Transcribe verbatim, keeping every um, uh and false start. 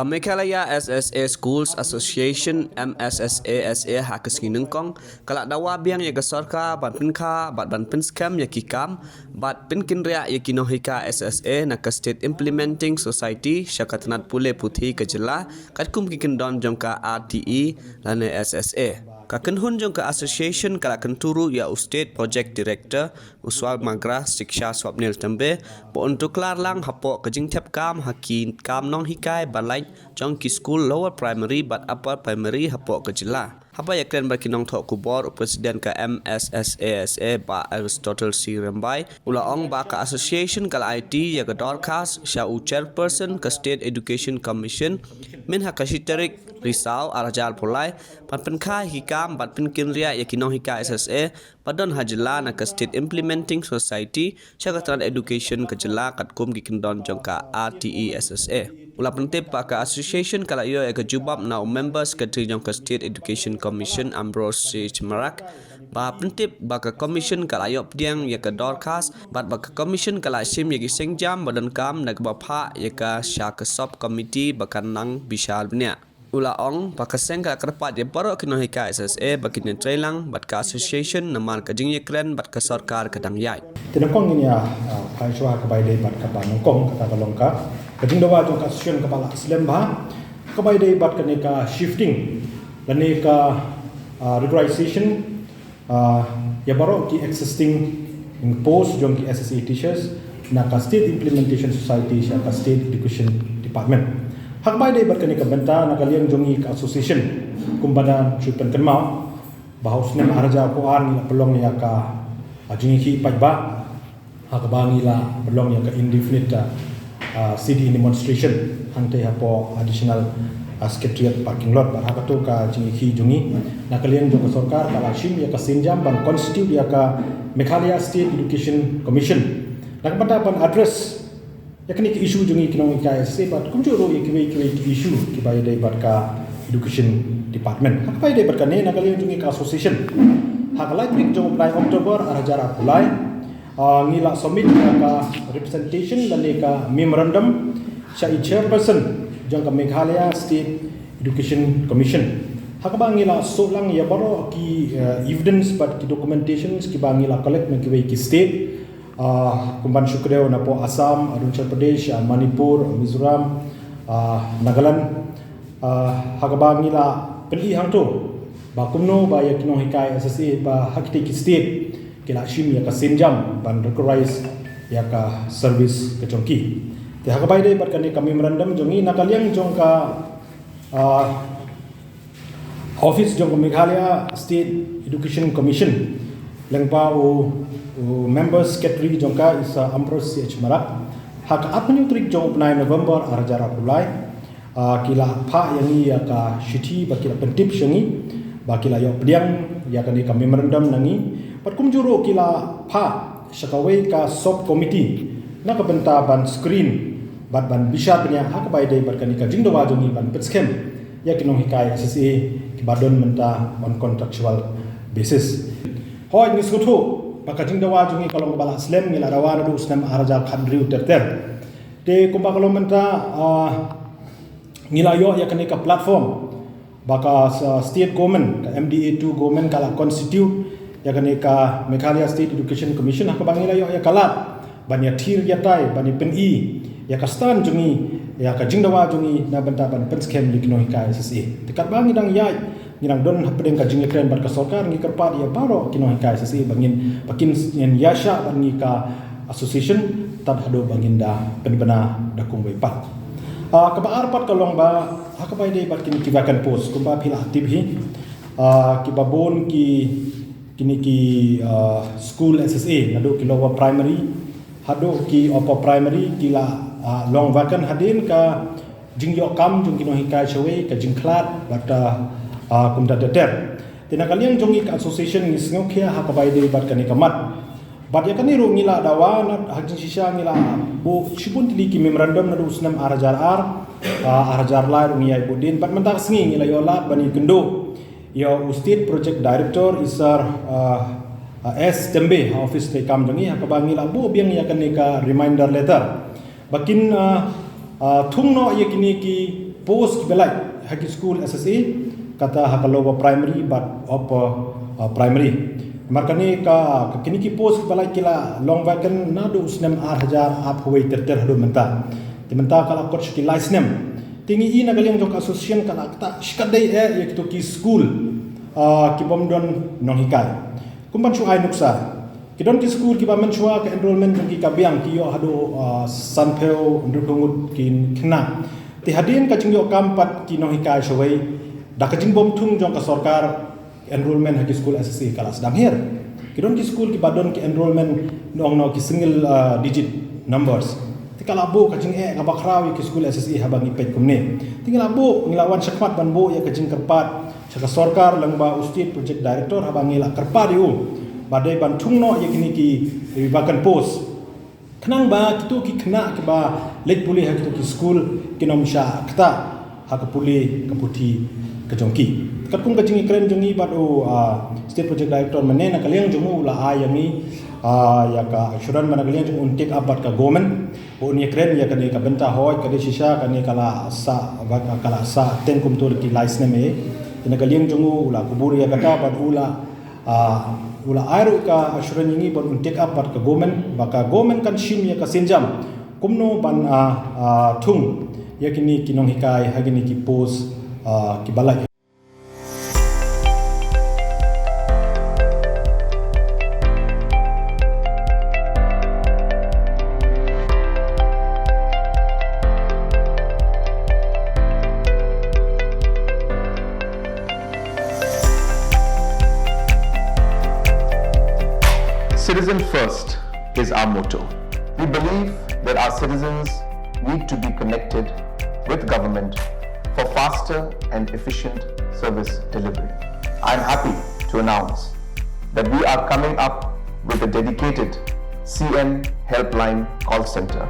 Meghalaya S S A Schools Association, M S S A S A, ha ka sngi nyngkong ka la dawa biang ïa ka sorkar ban pynkha bad ban pynskhem ïa ki kam bad pynkynriah ïa ki nonghikai S S A na ka State Implementing Society sha ka tnat pule puthi ka jylla, katkum ki kyndon jong ka R T E lane S S A. Ka kynhun jong ka association ka la kyntu ruh ïa u State Project Director, u Swamagra Shiksha Swapnil Tambe, ba un tuklar lang hapoh ka jingthep kam ha ki kam nonghikai ba lait jong ki skul lower primary bad upper primary hapoh ka jylla. Haba ïakren bad ki nongthoh khubor, u President ka M S S A S A, Bah Aristotle C Rymbai, u la ong ba ka association ka la aiti ïa ka dorkhas sha u Chairperson ka State Education Commission mynha ka shi tarik Risaw ar hajar arphew lai, ban pynkha ïa ki kam bad pynkynriah ïa ki nonghikai S S A ba don ha jylla na ka State Implementing Society sha ka tnat education ka jylla, katkum ki kyndon jong ka R T E S S A. U la pyntip ba ka association ka la ïoh ïa ka jubab na u Member Secretary jong ka State Education Commission, Ambrose H Marak, ba pyntip ba ka commission ka la ïoh pdiang ïa ka dorkhas bad ba ka commission ka la shim ïa ki sienjam ba donkam da kaba phah ïa ka sha ka sub committee ba kan nang bishar bniah. U la ong ba ka seng ka la kyrpad ïa baroh ki nonghikai S S A ba kin ïatrei lang bad ka association namar ka jingïakren bad ka sorkar ka dang ïaid. Te nyngkong ngin ïa, ah, phai shuwa ha kaba ïadei bad kaba nyngkong, kata ka long ka, ka jingdawa jong ka association kaba la slem bha, kaba ïadei bad kane ka shifting lane ka, ah, regularization, ah, ïa baroh ki existing post jong ki S S A teachers na ka State Implementation Society sha ka State Education Department. Ha kaba ïadei bad kane ka bynta, na ka liang jong ngi ka association, kumba nga la shu pynkynmaw, ba ha u snem ar hajar arphew ar ngi la pynlong ïa ka, ah, jingïakhih paidbah, ha kaba ngi la pynlong ïa ka indefinite, ah, ah, sit-in demonstration hangtei hapoh Additional, ah, Secretariat parking lot. Bad ha kato ka jingïakhih jong ngi, na ka liang jong ka sorkar ka la shim ïa ka sienjam ban constitute ïa ka Meghalaya State Education Commission. Na ka bynta ban address ïa kane ka issue jong ngi ki nonghikai S S A bad kumjuh ruh ïa kiwei kiwei ki issue kiba ïadei bad ka Education Department. Ha kaba ïadei bad kane, na ka liang jong ngi ka association, ha ka lai tarik jong u bnai October ar hajar arphew lai, ah, ngi la submit ïa ka representation lane ka memorandum sha i Chairperson jong ka Meghalaya State Education Commission, ha kaba ngi la shu lah ïa baroh ki, eh, evidence bad ki documentations kiba ngi la collect na kiwei ki state, ah, kumban shu kdew napoh Assam, Arunachal Pradesh, ah, Manipur, Mizoram, ah, Nagaland, ah, ha kaba ngi la pyni hangto ba kumno ba ïa ki nonghikai S S A ba ha kitei ki state ki la shim ïa ka sienjam ban regularize ïa ka service ka jong ki. Te ha kaba ïadei bad kane ka memorandum jong ngi, na ka liang jong ka, ah, office jong ka Meghalaya State Education Commission, lyngba u, u Member Secretary jong ka, i Sir Ambrose C H Marak, ha ka arphew hynñiew tarik jong u bnai November ar hajar arphew lai, ah, ki la phah ïa ngi ïa ka shithi ba ki la pyntip sha ngi ba ki la ïoh pdiang ïa kane ka memorandum na ngi, bad kumjuh ruh ki la phah sha kawei ka sub committee na ka bynta ban screen bad ban bishar bniah ha kaba ïadei bad kane ka jingdawa jong ngi ban pynskhem ïa ki nonghikai S S A kiba don mynta on contractual basis. Hooid, ngi sngewthuh ba ka jingdawa jong ngi ka long kaba la slem, ngi la dawa naduh u snem ar hajar khathynriew ter ter. Te kumba ka long mynta, ah, ngi la ïoh ïa kane ka platform ba ka, ah, state government, ka M D A two government ka la constitute ïa kane ka Meghalaya State Education Commission, ha kaba ngi la ïoh ïa ka lad ban ïathir ïatai, ban ïa pyni ïa ka stand jong ngi, ïa ka jingdawa jong ngi na bynta ban pynskhem ïa ki nonghikai S S A. Te katba ngi dang ïaid, ngi dang don hapdeng ka jingïakren bad ka sorkar, ngi kyrpad ïa baroh ki nonghikai S S A ba ngin, ba kin, ngin ïaishah bad ngi ka association tad haduh ba ngin da pynbna da kumwei pat. Ah, kaba ar pat ka long ba ha kaba ïadei bad kine ki vacant post, kumba phi la tip hi, ah, kiba bun ki, kine ki, ah, school S S A, naduh ki lower primary haduh ki upper primary, ki la, ah, long vacant hadien ka jingïoh kam jong ki nonghikai shawei, ka jingkhlad bad, ah, ah, kumta ter ter. Te na ka liang jong ngi ka association ngi sngewkhia ha kaba ïadei bad kane ka mat. Bad ïa kane ruh ngi la dawa na ha jingshisha, ngi la buh shibun tylli ki memorandum naduh u snem ar hajar ar, ah, ar hajar lai ruh ngi ïai buh dien. Bad mynta ka sngi ngi la ïoh lad ban ïakynduh ïa u State Project Director, i Sir, ah, ah, S Tembe, ha office treikam jong ngi, ha kaba ngi la buh biang ïa kane ka reminder letter ba kin, ah, ah, thung noh ïa kine ki, Post kiba lait ha ki skul S S A, kata ha ka lower primary bad upper, uh, primary. Namar kane ka, ka kine ki post kiba lait ki la long vacant naduh u snem ar hajar arphew wei ter ter haduh mynta. Te mynta ka la kot sha ki lai snem. Te ngi i na ka liang jong ka association ka la ktah shikatdei eh ïa kito ki skul, uh, ki bym don nonghikai. Kum ban shu ai nuksa, ki don ki skul kiba mynshuwa ka enrollment jong ki ka biang, ki ïoh haduh, uh, sanphew hynriewphew ngut ki khynnah. Te hadien ka jingïoh kam pat ki nonghikai shawei, da ka jingbymthung jong ka sorkar, enrollment ha ki skul S S A ka la sdang her. Ki don ki skul kiba don ki enrollment nong nong ki single, uh, digit numbers. Te ka la buh ka jingeh kaba khraw ïa ki skul S S A haba ngi peit kumne. Te ngi la buh, ngi la wan shakhmat ban buh ïa ka jingkyrpad sha ka sorkar lyngba u State Project Director haba ngi la kyrpad ïa u ba dei ban thung noh ïa kine ki, eh, vacant post. Khnang ba kito ki khynnah kiba leit pule ha kito ki skul kin ym shah ktah ha ka pule ka puthi ka jong ki. Katkum ka jingïakren jong ngi bad u, ah, State Project Director mynne, na ka liang jong u u la ai ïa ngi, ah, ïa ka assurance ba na ka liang jong u un take up bad ka government. Ba un ïakren ïa kane ka bynta, hooid ka dei shisha kane ka la sah, ka la sah teng kumto da ki lai snem eh. Te na ka liang jong u u la kubur ïa kata bad u la, ah, u la ai ruh ka assurance ïa ngi ba un take up bad ka government, ba ka government kan shim ïa ka sienjam kumno ban, ah, ah, thung ïa kine ki nonghikai ha kine ki post, ah, kiba lait. Citizen first is our motto. We believe that our citizens need to be connected with government for faster and efficient service delivery. I am happy to announce that we are coming up with a dedicated C M Helpline call center.